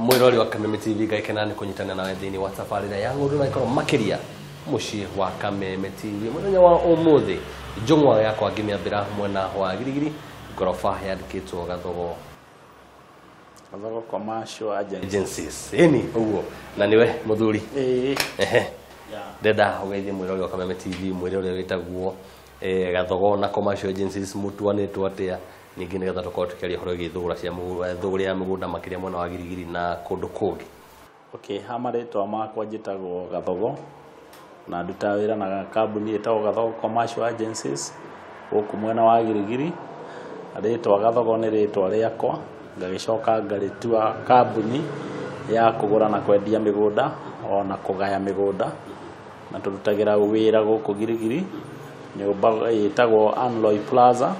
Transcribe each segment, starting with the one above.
Mwirori wa Kameme TV, ngaikena nĩ kũnyitana nawe thĩinĩ wa tabarĩra ya ng'ũndũ na ĩkorwo makĩria mũciĩ wa Kameme TV. Mũthenya wa ũmũthĩ njũng'wa yakwa ngĩmĩambĩra mwena wa Girigiri, ngoroba yandĩkĩtwo Gathogo. Gathogo Commercial Agency. Agencies, ĩni ũguo, na nĩwe mũthuri. Ĩĩ. Ehe. Ndenda ũgeithie mwĩrori wa Kameme TV, mwĩre ũrĩa wĩtagwo Gathogo na Commercial Agencies mũtuanĩtwo atĩa, ningĩ nĩgetha tũkorwo tũkĩaria ũhoro wĩgiĩ thũgũra cia thũgũrĩ ya mĩgũnda makĩria mwena wa Girigiri na kũndũ kũngĩ. Okay, ha marĩtwa makwa njĩtagwo Gathogo na ndutaga wĩra na kambuni ĩtagwo Gathogo Commercial Agencies gũkũ mwena wa Girigiri. Rĩtwa Gathogo nĩ rĩtwa rĩakwa, ngagĩcoka ngarĩtua kambuni ya kũgũra na kwendia mĩgũnda ona kũgaya mĩgũnda, na tũrutagĩra wĩra gũkũ Girigiri nyũmba ĩtagwo Anloy Plaza.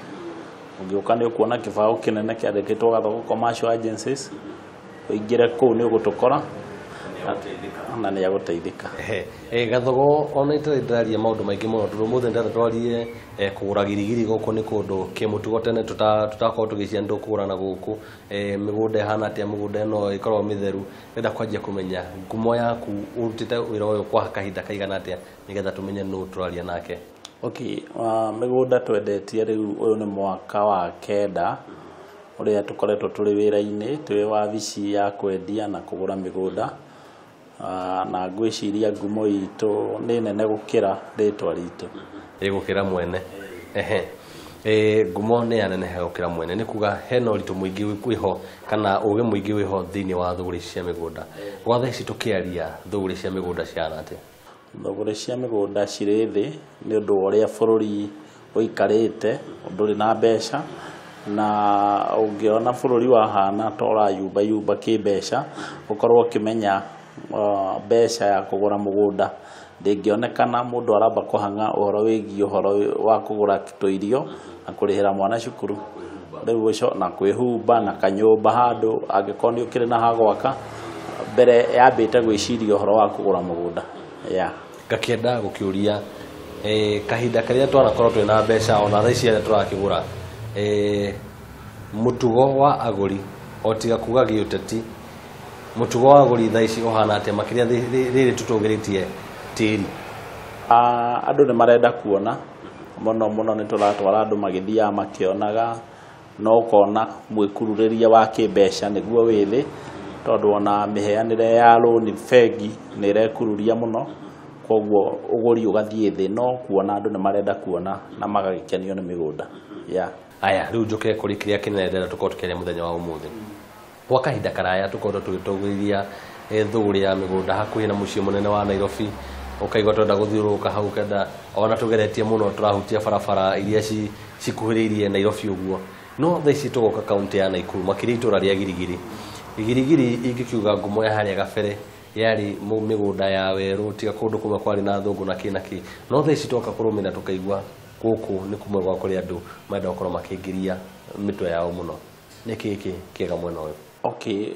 Ũngĩũka nĩ ũkuona kĩbaũ kĩnene kĩandĩkĩtwo Gathogo Commercial Agencies, ũingĩre kũu nĩ ũgũtũkora na nĩ agũteithĩka. Ehe, Gathogo, ona itarĩ ndĩraria maũndũ maingĩ mũno tondũ ũmũthĩ ndĩrenda twarie kũgũra Girigiri. Gũkũ nĩ kũndũ kĩmũtugo tene tũtakorwo tũgĩciria nĩ tũkũgũrana gũkũ. Mĩgũnda ĩhana atĩa? Mĩgũnda ĩno ĩkoragwo mĩtheru. Ndĩrenda kwanjia kũmenya ngumo yaku, ũrutĩte wĩra ũyũ kwa kahinda kaigana atĩa, nĩgetha tũmenye nũ tũraria nake. Okay, mĩgũnda twendetie rĩu ũyũ nĩ mwaka wa 9 ũrĩa tũkoretwo tũrĩ wĩra-inĩ, twĩ wabici ya kwendia na kũgũra mĩgũnda. Na ngwĩciria ngumo itũ nĩ nene gũkĩra rĩtwa ritũ. Ĩgũkĩra mwene. Ehe. Ngumo nĩ yaneneha gũkĩra mwene, nĩ kuga hena ũritũ mũingĩ wĩho kana ũgĩ mũingĩ wĩho thĩinĩ wa thũgũrĩ cia mĩgũnda. Gwa thaa ici tũkĩaria, thũgũrĩ cia mĩgũnda cihana atĩa? Thũgũrĩ cia mĩgũnda cirĩ thĩ nĩ ũndũ wa ũrĩa bũrũri ũikarĩte, ndũrĩ na mbeca, na ũngĩona bũrũri wahana ta ũrayumbayumba kĩmbeca, ũkorwo ũkĩmenya mbeca ya kũgũra mũgũnda ndĩngĩonekana. Mũndũ aramba kũhang'a ũhoro wĩgiĩ ũhoro wa kũgũra tũirio na kũrĩhĩra mwana cukuru rĩu ũco na kwĩhumba na kanyũmba handũ, angĩkorwo nĩ ũkĩrĩ na ha gwaka mbere yambĩte gwĩciria ũhoro wa kũgũra mũgũnda, yeah. Ngakĩenda gũkĩũria, kahinda karĩa twanakorwo twĩna mbeca ona thaa ici arĩa tũrakĩgũra, mũtugo wa agũri, o tiga kuga gĩũteti, mũtugo wa agũri thaa ici ũhana atĩa, makĩria rĩrĩ tũtũgĩrĩtie tĩri? Andũ nĩ marenda kuona mũno mũno, nĩ tũratwara andũ magĩthiaga makĩonaga, no ũkona mwĩkururĩria wa kĩmbeca nĩguo wĩ thĩ, tondũ ona mĩheanĩre ya rũni bengi nĩ ĩrekururia mũno, koguo ũgũri ũgathiĩ thĩ, no kuona andũ nĩ marenda kuona na magagĩkenio nĩ mĩgũnda, yeah. Aya, rĩu njũke kũrĩ kĩrĩa kĩnene ndĩrenda tũkorwo tũkĩaria mũthenya wa ũmũthĩ. Gwa kahinda karaya tũkorwo tũgĩtũgĩria thũgũrĩ ya mĩgũnda hakuhĩ na mũciĩ mũnene wa Nairobi, ũkaigua twenda gũthiũrũrũka hau kenda, ona tũgeretie mũno tũrahutia barabara iria cikuhĩrĩirie Nairobi ũguo, no thaa ici tũgoka kaunti ya Naikuru, makĩria itũra rĩa Girigiri. Girigiri ingĩkiuga ngumo ya harĩa gabere yarĩ mĩgũnda ya werũ, tiga kũndũ kũmwe kwarĩ na thũngũ na kĩ na kĩ, no thaa ici twoka kũrũmĩrĩra tũkaigua gũkũ nĩ kũmwe gwa kũrĩa andũ marenda gũkorwo makĩingĩria mĩtwe yao mũno. Nĩ kĩ kĩ kĩega mwena ũyũ? Okay,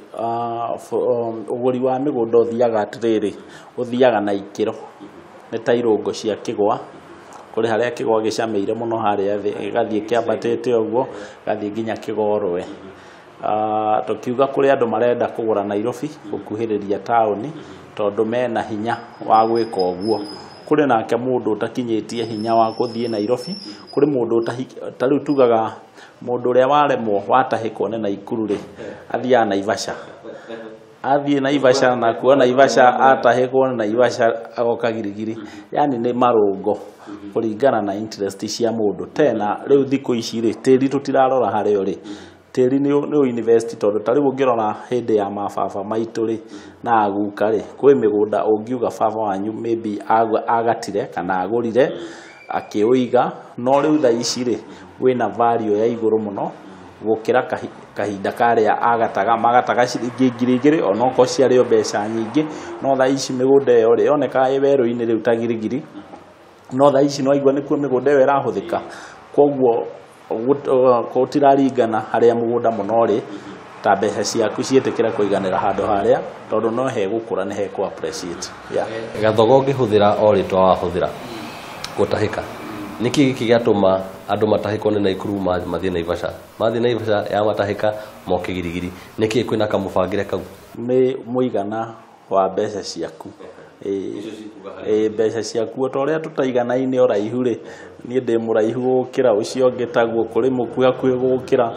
ũgũri wa mĩgũnda ũthiaga atĩrĩrĩ, ũthiaga na ikĩro, nĩ ta irũngo cia kĩgwa. Kũrĩ harĩa kĩgwa gĩcamĩire mũno harĩa thĩ, gĩgathiĩ kĩambatĩte ũguo, gĩgathiĩ nginya kĩgorwe. Tũkiuga kũrĩ andũ marenda kũgũra Nairobi gũkuhĩrĩria taũni tondũ mena hinya wa gwĩka ũguo. Kũrĩ nake mũndũ ũtakinyĩtie hinya wa gũthiĩ Nairobi, kũrĩ mũndũ ta rĩu tugaga mũndũ ũrĩa waremwo watahĩkwo nĩ Naikuru rĩ, athiaga Naivasha. Athiĩ Naivasha na kuo Naivasha atahĩkwo nĩ Naivasha agoka Girigiri. Yani nĩ marũngo kũringana na interest cia mũndũ. Tena rĩu thikũ ici rĩ, tĩri tũtirarora harĩa ũrĩ. Tĩri nĩ invest, tondũ ta rĩu ũngĩrora hĩndĩ ya mababa maitũ rĩ na aguka rĩ, kwĩ mĩgũnda ũngiuga baba wanyu maybe agatire kana agũrire akĩũiga, no rĩu thaa ici rĩ wĩna value ya igũrũ mũno gũkĩra kahinda karĩa agataga, magataga ciringi 2000, onokorwo ciarĩ o mbeca nyingĩ, no thaa ici mĩgũnda ĩyo rĩ yonekaga ĩ werũ-inĩ rĩu ta Girigiri, no thaa ici no aigua nĩkuo mĩgũnda ĩyo ĩrahũthĩka, koguo gũtiraringana harĩa mũgũnda mũno ũrĩ, ta mbeca ciaku ciĩtĩkĩra kũiganĩra handũ harĩa, tondũ no hegũkũra nĩ hekũ appreciate, yeah. Gathogo, ũngĩhũthĩra o rĩtwa wahũthĩra gũtahĩka, nĩkĩ gĩkĩ gĩatũma andũ matahĩkwo nĩ Naikuru mathiĩ Naivasha, mathiĩ Naivasha ya matahĩka moke Girigiri. Nĩkĩ kwĩna kamũbangĩre kau? Nĩ mũigana wa mbeca ciaku. Mbeca ciaku o ta ũrĩa tũtaiganaine ũraihu rĩ, niĩ ndĩ mũraihu gũkĩra ũcio ũngĩ, taguo kũrĩ mũkuhĩ hakuhĩ gũkĩra,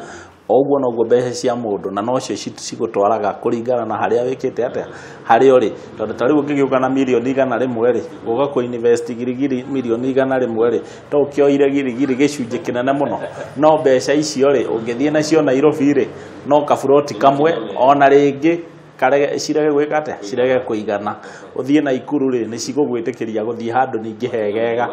o ũguo noguo mbeca cia mũndũ, na nocio cigũtwaraga kũringana na harĩa wĩkĩte atĩa, harĩa ũrĩ. Tondũ ta rĩu ũngĩgĩũka na mirioni 100 rĩ, gũka kũ invest Girigiri mirioni 100 rĩ, to ũkĩoire Girigiri gĩcunjĩ kĩnene mũno. No mbeca icio rĩ, ũngĩthiĩ nacio Nairobi rĩ, no kaburoti kamwe ona rĩngĩ karege cirege gwĩka atĩa, cirege kũigana. Ũthiĩ Naikuru rĩ, nĩ cigũgwĩtĩkĩria gũthiĩ handũ ningĩ hegega,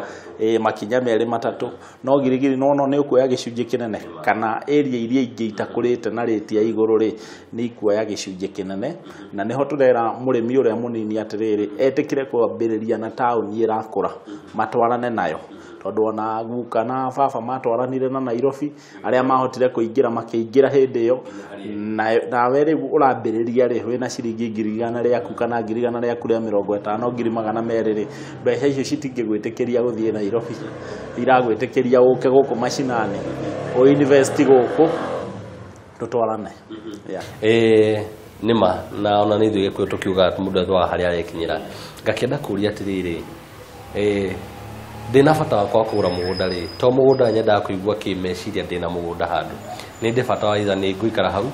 makinya merĩ matatũ. No Girigiri no nĩ ũkuoya gĩcunjĩ kĩnene, kana area iria ingĩ itakũrĩte na rĩti ya igũrũ rĩ, nĩ ikuoya gĩcunjĩ kĩnene. Na nĩho tũrera mũrĩmi ũrĩa mũnini atĩrĩrĩ, etĩkĩre kwambĩrĩria na taũni ĩrakũra, matwarane nayo. Tondũ ona guka na baba matwaranire na Nairobi, arĩa mahotire kũingĩra makĩingĩra hĩndĩ ĩyo. Nawe rĩu ũrambĩrĩria rĩ, wĩna ciringi 100,000 rĩaku kana 150,000, 200,000 rĩ, mbeca icio citingĩgwĩtĩkĩria gũthiĩ Nairobi, iragwĩtĩkĩria ũke gũkũ macinani, ũ invest gũkũ, tũtwarane. Yeah. Nĩma na ona nĩ ithuĩ Gĩkũyũ tũkiuga mũndũ ethwaga harĩa arekinyĩra. Ngakĩenda kũria atĩrĩrĩ, ndĩna bata wakwa wa kũgũra mũgũnda rĩ, to mũgũnda nyendaga kũigua kĩmeciria ndĩna mũgũnda handũ, nĩ ndĩ bata wa either nĩ ngũikara hau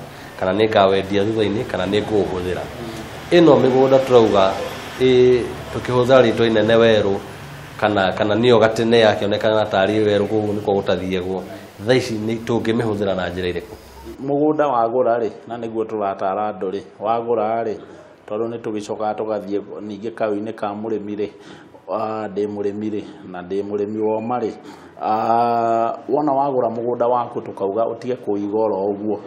kana nĩ ngawendia thutha-inĩ kana nĩ ngũũhũthĩra. Ĩno mĩgũnda tũrauga tũkĩhũthĩra rĩtwa inene werũ, kana nĩyo gatene yakĩonekana tarĩ werũ kũu nĩkuo gũtathiagwo, thaa ici nĩ tũngĩmĩhũthĩra na njĩra ĩrĩkũ? Mũgũnda wagũra rĩ, na nĩguo tũratara andũ rĩ, wagũra rĩ, tondũ nĩ tũgĩcokaga tũgathiĩ ningĩ kau-inĩ ka mũrĩmi rĩ, ndĩ mũrĩmi rĩ, na ndĩ mũrĩmi woma rĩ, wona wagũra mũgũnda waku tũkauga ũtige kũiga oro ũguo.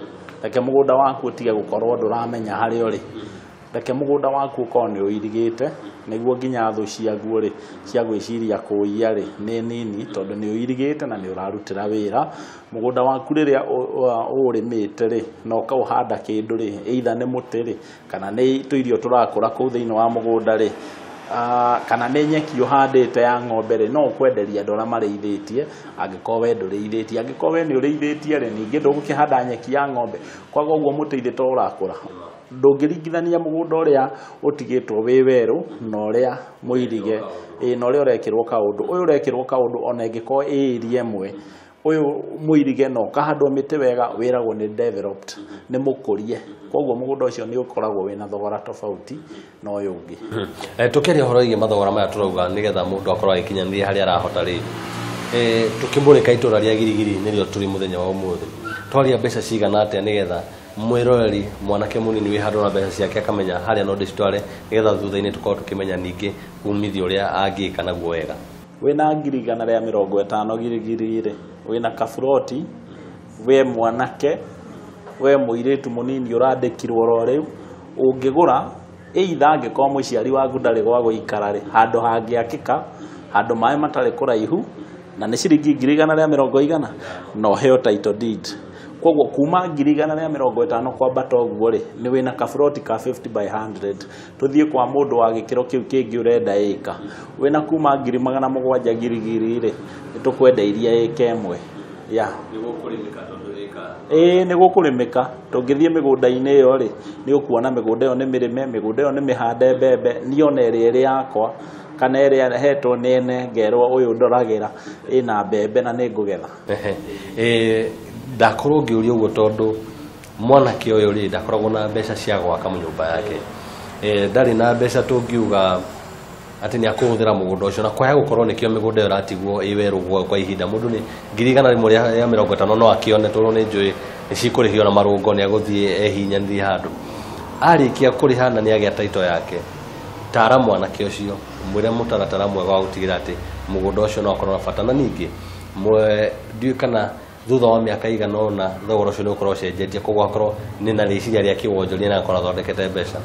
Reke mũgũnda waku ũtige gũkorwo ndũramenya harĩa ũrĩ. Reke mũgũnda waku ũkorwo nĩ ũirigĩte, nĩguo nginya thũ ciaguo rĩ, cia gwĩciria kũiya rĩ, nĩ nini, tondũ nĩ ũirigĩte na nĩ ũrarutĩra wĩra. Mũgũnda waku rĩrĩa ũrĩmĩte rĩ, na ũkaũhanda kĩndũ rĩ, either nĩ mũtĩ rĩ, kana nĩ tũirio tũrakũra kũu thĩinĩ wa mũgũnda rĩ, kana nĩ nyeki ũhandĩte ya ng'ombe rĩ, no ũkwenderia andũ arĩa marĩithĩtie, angĩkorwo we ndũrĩithĩtie. Angĩkorwo we nĩ ũrĩithĩtie rĩ, ningĩ ndũgũkĩhanda nyeki ya ng'ombe. Kwaga ũguo mũtĩ ithe to ũrakũra. Ndũngĩringithania mũgũnda ũrĩa ũtigĩtwo wĩ werũ na ũrĩa mũirige, na ũrĩa ũrekĩrwo kaũndũ. Ũyũ ũrekĩrwo kaũndũ ona ĩngĩkorwo ĩ area ĩmwe, ũyũ mũirige na ũkahandwo mĩtĩ wega, wĩragwo nĩ developed, nĩ mũkũrie. Koguo mũgũnda ũcio nĩ ũkoragwo wĩna thogora tofauti na ũyũ ũngĩ. Tũkĩaria ũhoro wĩgiĩ mathogora maya tũrauga nĩgetha mũndũ akorwo agĩkinyanĩria harĩa arahota rĩ, tũkĩmũrĩka itũra rĩa Girigiri nĩrĩo tũrĩ mũthenya wa ũmũthĩ, twaria mbeca cigana atĩa nĩgetha mwĩroreri mwanake mũnini wĩ handũ na mbeca ciake akamenya harĩa no ndĩcitware, nĩgetha thutha-inĩ tũkorwo tũkĩmenya ningĩ umithio ũrĩa angĩka naguo wega? Wĩna 150,000 Girigiri rĩ, wĩna kaburoti, we mwanake, we mũirĩtu mũnini ũrandĩkirwo oro rĩu, ũngĩgũra either angĩkorwo mũciari waku ndarĩ gwa gũikara rĩ, handũ hangĩakĩka, handũ maĩ matarĩ kũraihu, na nĩ ciringi 140,000, na ũheo title deed. Koguo kuma 150,000 kwambata ũguo rĩ, nĩ wĩna kaburoti ka 50 by 100. Tũthiĩ kwa mũndũ wa gĩkĩro kĩu kĩngĩ ũrenda ĩka, wĩna kuma 700,000 Girigiri rĩ, nĩ tũkwendeirie ĩka ĩmwe. Yeah. Ĩĩ nĩ gũkũrĩmĩka. Tũngĩthiĩ mĩgũnda-inĩ ĩyo rĩ, nĩ ũkuona mĩgũnda ĩyo nĩ mĩrĩme, mĩgũnda ĩyo nĩ mĩhande mbembe, niĩ ona ĩrĩa ĩrĩ yakwa kana ĩrĩa hetwo nĩ ene ngerwo ũyũ ndoragĩra ĩna mbembe na nĩ ngũgetha. Ndakorwo ngĩũria ũguo tondũ mwanake ũyũ rĩ, ndakoragwo na mbeca cia gwaka nyũmba yake, ndarĩ na mbeca tũngiuga atĩ nĩ akũhũthĩra mũgũnda ũcio, na kwaya gũkorwo nĩkĩo mĩgũnda ĩyo ĩratigwo ĩ werũ kwa ihinda. Mũndũ nĩ 150,000 no akĩone, tondũ nĩ njũĩ nĩ cikũrĩhio na marũngo, nĩ agũthiĩ ehinyanĩrie handũ. Arĩkia kũrĩha na nĩ agĩa title yake, tara mwanake ũcio, mwĩre mũtaratara mwega wa gũtigĩrĩra atĩ mũgũnda ũcio no akorwo na bata, na ningĩ ndiũĩ kana thutha wa mĩaka igana ũna thogora ũcio nĩ ũkorwo ũcenjetie, koguo akorwo nĩ na rĩciria rĩa kĩwonjoria na akorwo athondekete mbeca.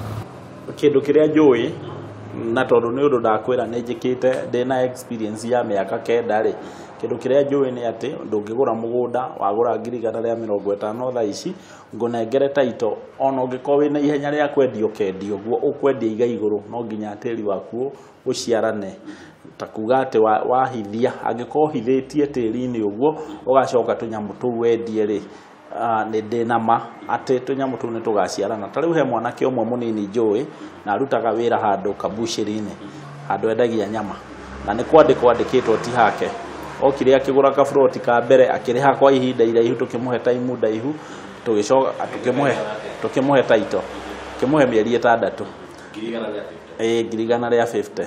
Kĩndũ kĩrĩa njũĩ, na tondũ nĩ ũndũ ndakwĩra nĩ njĩkĩte, ndĩna experience ya mĩaka 9 rĩ, Kĩndũ kĩrĩa njũĩ nĩ atĩ ndũngĩgũra mũgũnda wagũra 150,000 thaa ici ngũnengere taito, ona ũngĩkorwo wĩna ihenya rĩa kwendia ũkendia ũguo ũkwendia iga igũrũ, no nginya tĩri waku ũciarane. Ta kuga atĩ wahithia, angĩkorwo ũhithĩtie tĩri-inĩ ũguo ũgacoka tũnyamũ tũu wendie rĩ, nĩ ndĩna ma atĩ tũnyamũ tũu nĩ tũgaciarana. Ta rĩu he mwanake ũmwe mũnini njũĩ na arutaga wĩra handũ kabucĩri-inĩ, handũ endagia nyama, na nĩ kwandĩkwo andĩkĩtwo ti hake. Okire akĩgũra kaburoti ka mbere akĩrĩha kwa ihinda iraihu, tũkĩmũhe taimu ndaihu, tũgĩcoka tũkĩmũhe taito, tũkĩmũhe mĩeri 6, 150,000.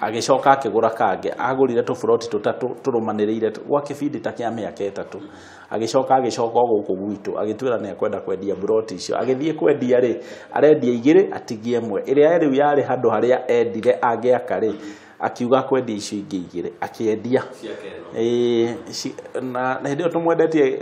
Agĩcoka akĩgũra kangĩ, agũrire tũburoti tũtatũ tũrũmanĩrĩire gwa kĩbindi ta kĩa mĩaka 3. Agĩcoka agĩcoka o gũkũ gwitũ agĩtwĩra nĩ ekwenda kwendia buroti icio. Agĩthiĩ kwendia rĩ, arendia 2 atigie 1, ĩrĩa rĩu yarĩ handũ harĩa endire angĩaka rĩ, akiuga kwendia icio ingĩ 2 akĩendia. Na hĩndĩ ĩyo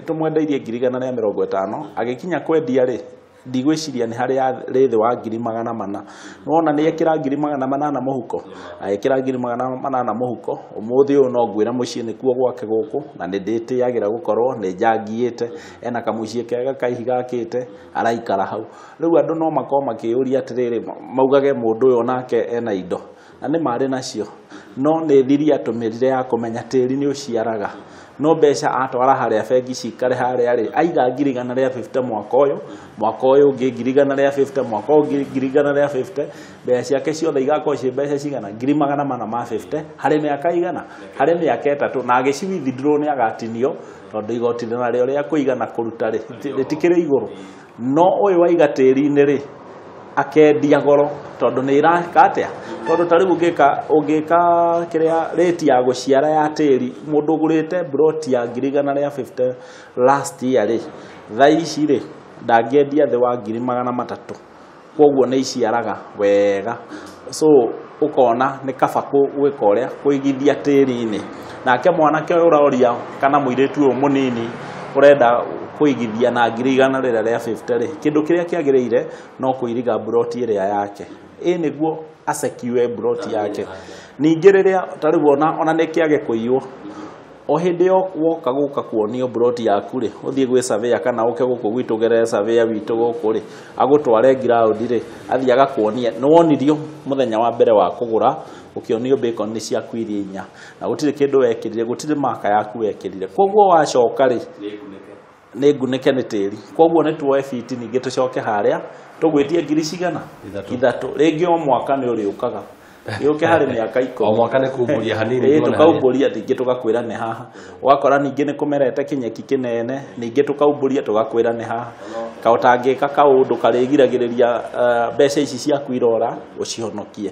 tũmwendeirie 150,000, agĩkinya kwendia rĩ, ndigwĩciria nĩ harĩa rĩ thĩ wa 400,000. Nĩwona nĩ ekĩra 400,000 mũhuko, agĩkĩra 400,000 mũhuko. Ũmũthĩ ũyũ no ngwĩra mũciĩ nĩkuo gwake gũkũ, na nĩ ndĩtĩagĩra gũkorwo nĩ njangiĩte, ena kamũciĩ kega ka ihiga akĩte, araikara hau. Rĩu andũ no makorwo makĩyũria atĩrĩrĩ, maugage mũndũ ũyũ onake ena indo, na nĩ marĩ nacio, no nĩ thiri atũmĩrire ya kũmenya tĩri nĩ ũciaraga. No mbeca atwara harĩa bengi cikare harĩa rĩ, aiga 150,000 mwaka ũyũ, mwaka ũyũ ũngĩ 150,000, mwaka ũyũ ũngĩ 150,000, mbeca ciake ciothe igakorwo ciĩ mbeca cigana 450,000 harĩ mĩaka igana, harĩ mĩaka 3, na agĩci withdraw nĩ agatinio tondũ igoti narĩo rĩa kũiga na kũruta rĩ rĩtikĩrĩ igũrũ. No ũyũ waiga tĩri-inĩ rĩ, akendia goro tondũ nĩ ĩraka atĩa, tondũ ta rĩu ũngĩka kĩrĩa rate ya gũciara ya tĩri, mũndũ ũgũrĩte broti ya 150,000 last year rĩ, thaa ici rĩ ndangĩendia thĩ wa 300,000, koguo nĩ iciaraga wega. So ũkona nĩ kaba gwĩka ũrĩa kũigithia tĩri-inĩ. Nake mwanake ũyũ ũroria kana mũirĩtu ũyũ mũnini ũrenda kũigithia na 150,000 rĩ, kĩndũ kĩrĩa kĩagĩrĩire no kũiriga broti ĩrĩa yake, ĩ nĩguo asekiwe broti yake. Ningĩ rĩrĩa ta rĩu ona nĩ kĩage kũiywo, o hĩndĩ ĩyo woka gũka kuonio broti yaku rĩ, ũthiĩ gwĩ surveyor kana ũke gũkũ gwitũ ũgerere surveyor witũ gũkũ rĩ, agũtware ground rĩ, athiĩ agakuonia. Nĩ wonirio mũthenya wa mbere wa kũgũra, ũkĩonio bacon nĩ ciaku iria 4, na gũtirĩ kĩndũ wekĩrire, gũtirĩ maka yaku wekĩrire. Koguo wacoka rĩ, nĩ ngunĩke nĩ tĩri. Koguo nĩ tuoe fiti ningĩ tũcoke harĩa tũgwĩtie ngiri cigana 3 rĩngĩ o mwaka nĩ ũrĩũkaga gĩũke harĩ mĩaka 10, o mwaka nĩ kumbũria hanini, tũkaumbũria ningĩ tũgakwĩra nĩ haha. Ũgakora ningĩ nĩ kũmerete kĩnyeki kĩnene, ningĩ tũkaumbũria tũgakwĩra nĩ haha. Kaũtangĩka kaũndũ karĩgiragĩrĩria mbeca ici ciaku irora ũcihonokie.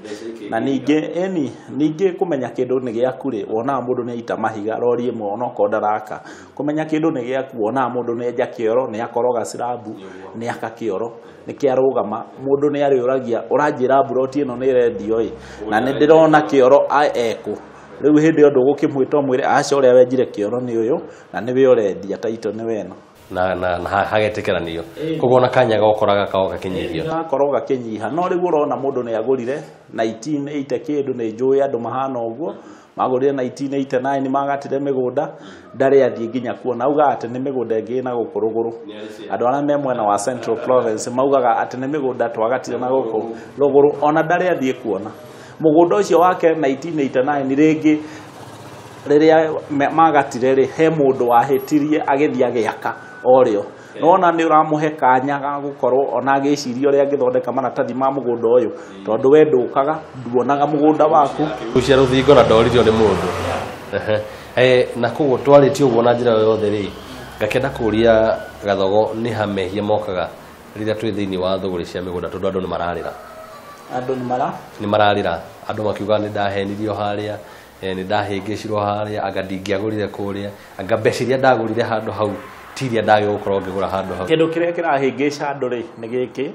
Na ningĩ ĩni, ningĩ kũmenya kĩndũ nĩ gĩaku rĩ, wonaga mũndũ nĩ aita mahiga rori ĩmwe onokorwo ndaraka. Kũmenya kĩndũ nĩ gĩaku, wonaga mũndũ nĩ enja kĩoro, nĩ akoroga silabu, nĩ aka kĩoro, nĩ kĩarũgama. Mũndũ nĩ arĩũragia ũranjĩra mburoti ĩno nĩ ĩrendio ĩ, na nĩ ndĩrona kĩoro ekũ. Rĩu hĩndĩ ĩyo ndũgũkĩmwĩta ũmwĩre aca ũrĩa wenjire kĩoro nĩ ũyũ na nĩwe ũrendia, taito nĩwe ĩno. Na hagetĩkĩranio. Koguo ona kanya gokoraga kaoka kĩnyihio. Gakorwo gakĩnyiha. No rĩu ũrona mũndũ nĩ agũrire 1980 kĩndũ, nĩ njũĩ andũ mahana ũguo, magũrire 1989 magatire mĩgũnda, ndarĩ athiĩ nginya kuona. Augaga atĩ nĩ mĩgũnda ĩngĩ na gũkũ rũgũrũ. Andũ arĩa me mwena wa Central Province maugaga atĩ nĩ mĩgũnda twagatire na gũkũ rũgũrũ, ona ndarĩ athiĩ kuona. Mũgũnda ũcio wake 1989 rĩngĩ rĩrĩa magatire rĩ, he mũndũ wahĩtirie agĩthiĩ agĩaka o rĩo. Nĩwona nĩ ũramũhe kanya ga gũkorwo ona agĩciria ũrĩa angĩthondeka maratathi ma mũgũnda ũyũ, tondũ we ndũkaga, nduonaga mũgũnda waku. Gucia rũthingo na ndoririo nĩ mũndũ. Na koguo twarĩtie ũguo na njĩra yothe rĩ, ngakĩenda kũria Gathogo nĩ ha mehia mokaga rĩrĩa twĩ thĩinĩ wa thũgũrĩ cia mĩgũnda, tondũ andũ nĩ mararĩra. Andũ nĩ mararĩra, andũ makiuga nĩ ndahenirio harĩa, nĩ ndahĩngĩcirwo harĩa, anga ndingĩagũrire kũrĩa, anga mbeca iria ndagũrire handũ hau ti iria ndagĩrĩirwo gũkorwo ngĩgũra handũ hau. Kĩndũ kĩrĩa kĩrahĩngĩca andũ rĩ nĩ gĩkĩ,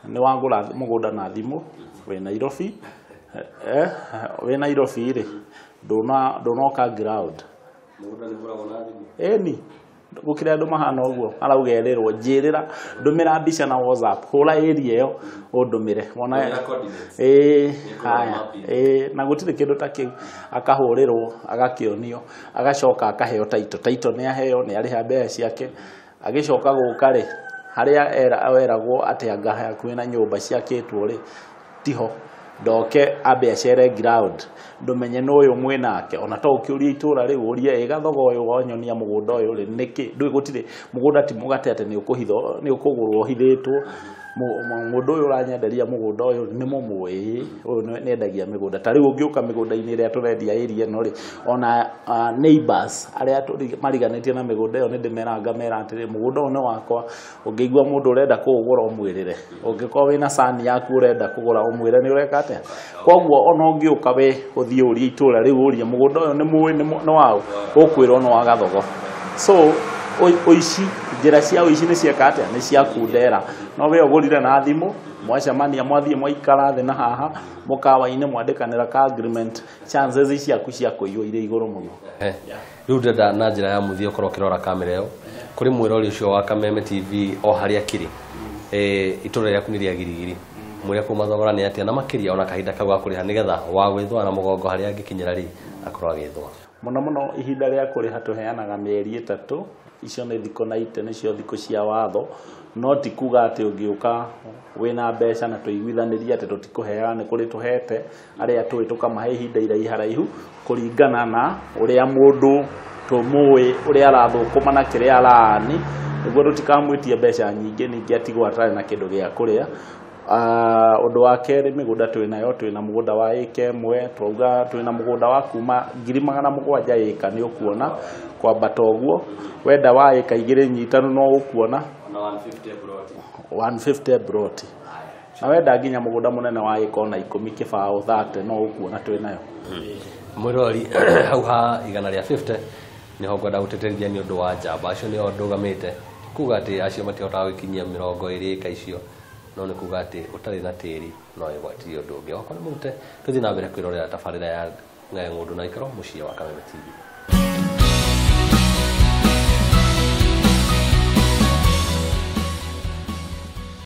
nĩ wagũra mũgũnda na thimũ wĩ Nairobi, wĩ Nairobi rĩ, ndũnoka ground. Mũgũnda nĩ ũgũragwo na thimũ? Ĩni, Gũkĩrĩ andũ mahana ũguo arauga erĩrwo njĩrĩra ndũmĩra mbica na WhatsApp, hũra area ĩyo ũndũmĩre wona. Ĩĩ, haya, ĩĩ, na gũtirĩ kĩndũ ta kĩu. Akahũrĩrwo, agakĩonio, agacoka akaheo title. Title nĩ aheo, nĩ arĩha mbeca ciake. Agĩcoka gũka rĩ, harĩa eragwo atĩ anga hakuhĩ na nyũmba ciakĩtwo rĩ, tiho. Ndoke ambe acere ground, ndũmenye nũ ũyũ mwĩnake. Ona to ũkĩũrie itũra rĩu, ũrie ĩ Gathogo ũyũ wanyonia mũgũnda ũyũ rĩ nĩkĩ? Ndũĩ gũtirĩ mũgũnda, ti mũgate atĩ nĩ ũkũhithwo, nĩ ũkũgũrwo ũhithĩtwo. Mũndũ ũyũ ũranyenderia mũgũnda ũyũ nĩ mũmũĩ, ũyũ nĩ endagia mĩgũnda. Ta rĩu ũngĩũka mĩgũnda-inĩ ĩrĩa tũrendia area ĩno rĩ, ona neighbors arĩa mariganĩtie na mĩgũnda ĩyo nĩ ndĩmeraga, ngamera atĩrĩ, mũgũnda ũyũ nĩ wakwa, ũngĩigua mũndũ ũrenda kũũgũra ũmwĩrĩre. Ũngĩkorwo wĩna cani yaku ũrenda kũgũra ũmwĩre nĩ ũreka atĩa. Koguo ona ũngĩũka we ũthiĩ ũrie itũra rĩu, ũrie mũgũnda ũyũ nĩ mũĩ nĩ waũ, ũkwĩrwo nĩ wa Gathogo. So ũici, njĩra cia ũici nĩ cieka atĩa, nĩ ciakundera. No we ũgũrire na thimũ, mwacemania, mwathiĩ mwaikara thĩ na haha mũkawa-inĩ, mwandĩkanĩra ka agreement, chances ciaku cia kũiywo irĩ igũrũ mũno. Rĩu ndĩrenda na njĩra ya mũthia ũkorwo ũkĩrora kamera ĩyo kũrĩ mwĩrori ũcio wa Kameme TV o harĩa akĩrĩ, itũra rĩaku nĩ rĩa Girigiri, mwĩre kuma thogora nĩ atĩa, na makĩria ona kahinda kau ga kũrĩha, nĩgetha wa gwĩthũa na mũgongo harĩa angĩkinyĩra rĩ akorwo agĩthũa. Mũno mũno ihinda rĩa kũrĩha tũheanaga mĩeri 3, icio nĩ thikũ 90, nĩcio thikũ cia watho. No ti kuga atĩ ũngĩũka wĩna mbeca na tũiguithanĩrie atĩ tũtikũheaga, nĩ kũrĩ tũhete arĩa tũĩ tũkamahe ihinda iraiharaihu kũringana na ũrĩa mũndũ tũmũĩ, ũrĩa arathũkũma na kĩrĩa araani, nĩguo tũtikamwĩtie mbeca nyingĩ ningĩ atigwo atarĩ na kĩndũ gĩa kũrĩa. Ũndũ wa kerĩ, mĩgũnda twĩnayo, twĩna mũgũnda wa ĩka 1, twauga twĩna mũgũnda wa kuma 700,000 ĩka nĩ ũkuona kwambata ũguo. Wenda wa ĩka 2 nyitanu no ũkuona 150 broti, na wenda nginya mũgũnda mũnene wa ĩka ona 10 kĩbaũ 30 no ũkuona twĩnayo. Mwĩrori hau ha 150 nĩho ngwenda gũtĩtĩrithia nĩ ũndũ wa njamba acio nĩo ndũgamĩte, kuga atĩ acio matihotaga gũkinyia 20 ĩka icio, no nĩ kuga atĩ ũtarĩ na tĩri no ĩgwatirie ũndũ ũngĩ. Wakwa nĩ mũrute, tũthiĩ na mbere kwĩrorera tabarĩra ya Ng'ũndũ na Ikaro mũciĩ wa Kameme TV.